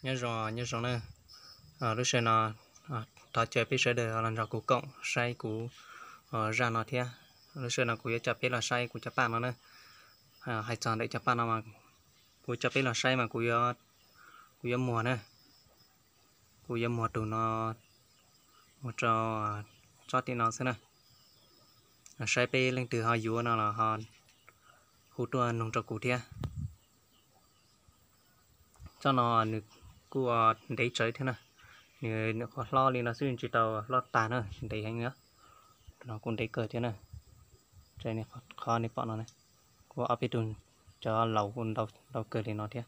Nyob zoo, nyob zoo na. Lub sij hawm no thov caw peb sawv daws los nrog kuv koom saib kuv zaj no thiab. Lub sij hawm no kuv yuav coj peb los saib kuv cov paj no na. Hais txog ntawm cov paj no mas kuv coj peb los saib mas kuv yuav muag na. Kuv yuav muag tus no mus rau tsob tim no xwb na. Saib peb leej twg ho yuav no los ho hu tuaj nug rau kuv thiab. Tsob no nws kuj ntev tsawv thiab na. Nws nyuam qhuav hlob li no xwb tsis tau hlob tag na, ntev heev na. Tus no kuj ntev kawg thiab na. Qhov nej pom no kuj ob peb tug, cov laus kuj ntau kawg li no thiab.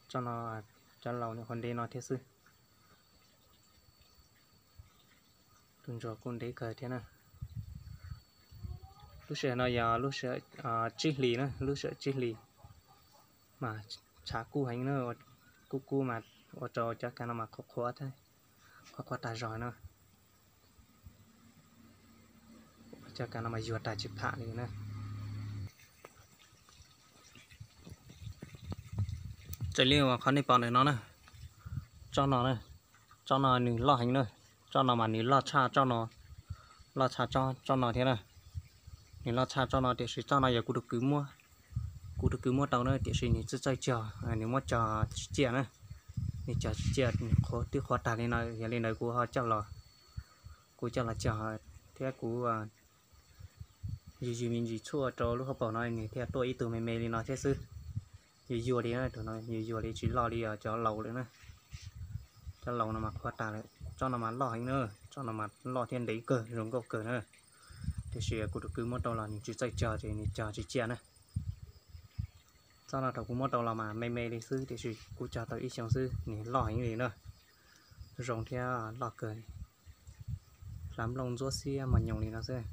Tsob no, cov laus nyuam qhuav ntev no thiab xwb. Tus ntsuag kuj ntev kawg thiab na. Lub sij hawm no yog lub sij hawm tsib hlis na, lub sij hawm tsib hlis mas tshav kub heev na, kub kub mas ua rau cov kav no mas qhuav qhuav, qhuav qhuav tag zog na. Cov kav no mas yuag tag tsis pham li na. Raws li uas qhov nej pom ntawm no na, tsob no, tsob no nws loj heev na. Tsob no mas nws loj tshaj tsob no, loj tshaj tsob no thiab na. Nws loj tshaj tsob no tiam sis tsob no yog kuv tus kwv muab, kuv tus kwv muab tau na tiam sis nws txawj txawj cog, nws muab cog tsis ciaj na. Nws cog tsis ciaj, nws qhuav twb qhuav tag li no, yog li ntawd kuv ho coj los, kuv coj los cog thiab kuv yws yws me ntsis tshuaj rau lub hauv paus no nws thiaj tuaj ib tug me me li no thiab xwb. Yuag yuag li na, tus no yuag yuag li tsis loj li os cov laus lawm na. Cov laus no mas qhuav tas lawm, tsob no mas loj heev na, tsob no mas loj thiab ntev kawg zoo nkauj kawg na. Tiam sis kuv tus kwv muab rau los nws tsis txawj cog ces nws cog tsis ciaj na. Tsob no thaum kuv muab rau los mas me me li xwb tiam sis kuv cog tau ib xyoos xwb nws loj heev li na. Zoo thiab loj kawg, hlav nplooj ntxuab xiab mos nyoos li no xwb.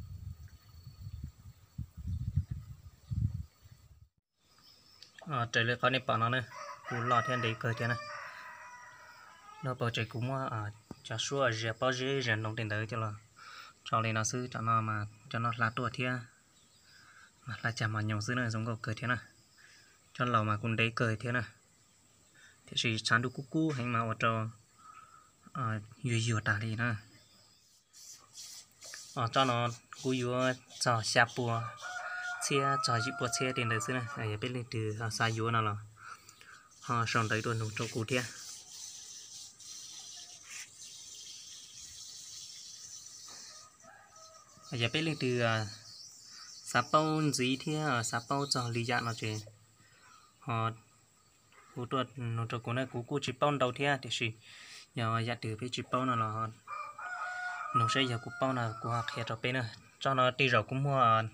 Raws li qhov nej pom no na, kuj loj thiab ntev kawg thiab na. Lub paus ces kuv muab cov suab zia pob zeb zia ntoo tej ntawd coj los tso li no xwb, cov no mas cov no hla tuaj thiab, mas hla cag mos nyoos xwb na, zoo nkauj kawg thiab na. Cov laus mas kuj ntev kawg thiab na, tiam sis tshav ntuj kub kub heev mas ua rau yuag yuag tag li na. Tsob no kuv yuav txog xya pua txhiab txog yim pua txhiab tej ntawd xwb na. Yog peb leej twg xav yuav no los ho sau ntawv tuaj nug rau kuv thiab. Yog peb leej twg xav paub ntxiv thiab xav paub txog li yam no ces ho hu tuaj nug rau kuv na, kuv kuj tsis paub ntau thiab tiam sis yog yam twg peb tsis paub no los nug saib, yog kuv paub no kuv ho qhia rau peb na. Tsob no tej zaum kuj muaj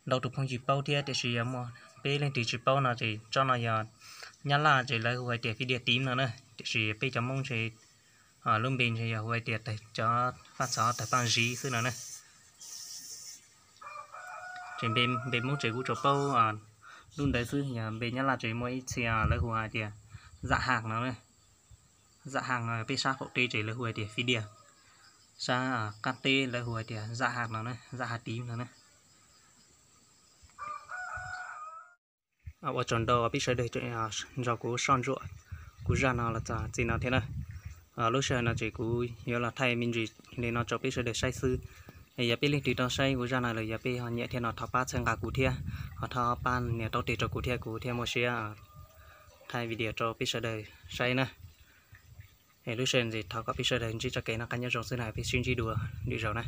ntau tus phooj ywg paub thiab tiam sis yog muaj peb leej twg tsis paub no ces tsob no yog Nyab Laj ces lawv hu hais tias phi diaj tiv no na, tiam sis peb cov Hmoob ces lub npe ntshe yog hu hais tias cov faj txhov tawg paj ziv xwb no na. Ces npe Hmoob ces kuv tsuas paub lub ntawd xwb, yog npe Nyab Laj ces muaj ib txhia lawv hu hais tias zam haj no na. Zam haj no peb sab qaum teb ces lawv hu hais tias phi diaj, sab qab teb lawv hu hais tias zam haj no na, zam haj tiv no na. Ua tsaug ntau peb sawv daws nrog kuv soj ntsuam kuv zaj no los txog txij no thiab na. Lub sij hawm no ces kuv yuav los thaij me ntsis li no rau peb sawv daws saib xwb. Yog peb leej twg tau saib kuv zaj no lawm yog peb ho nyiam thiab no thov pab txhawb nqa kuv thiab, ho thov pab nias taub teg rau kuv thiab kuv thiaj muaj siab thaij video rau peb sawv daws saib na. Es lub sij hawm no thov kom peb sawv daws ntsib txoj kev noj qab nyob zoo xwb na, peb sib ntsib dua lwm zaus na.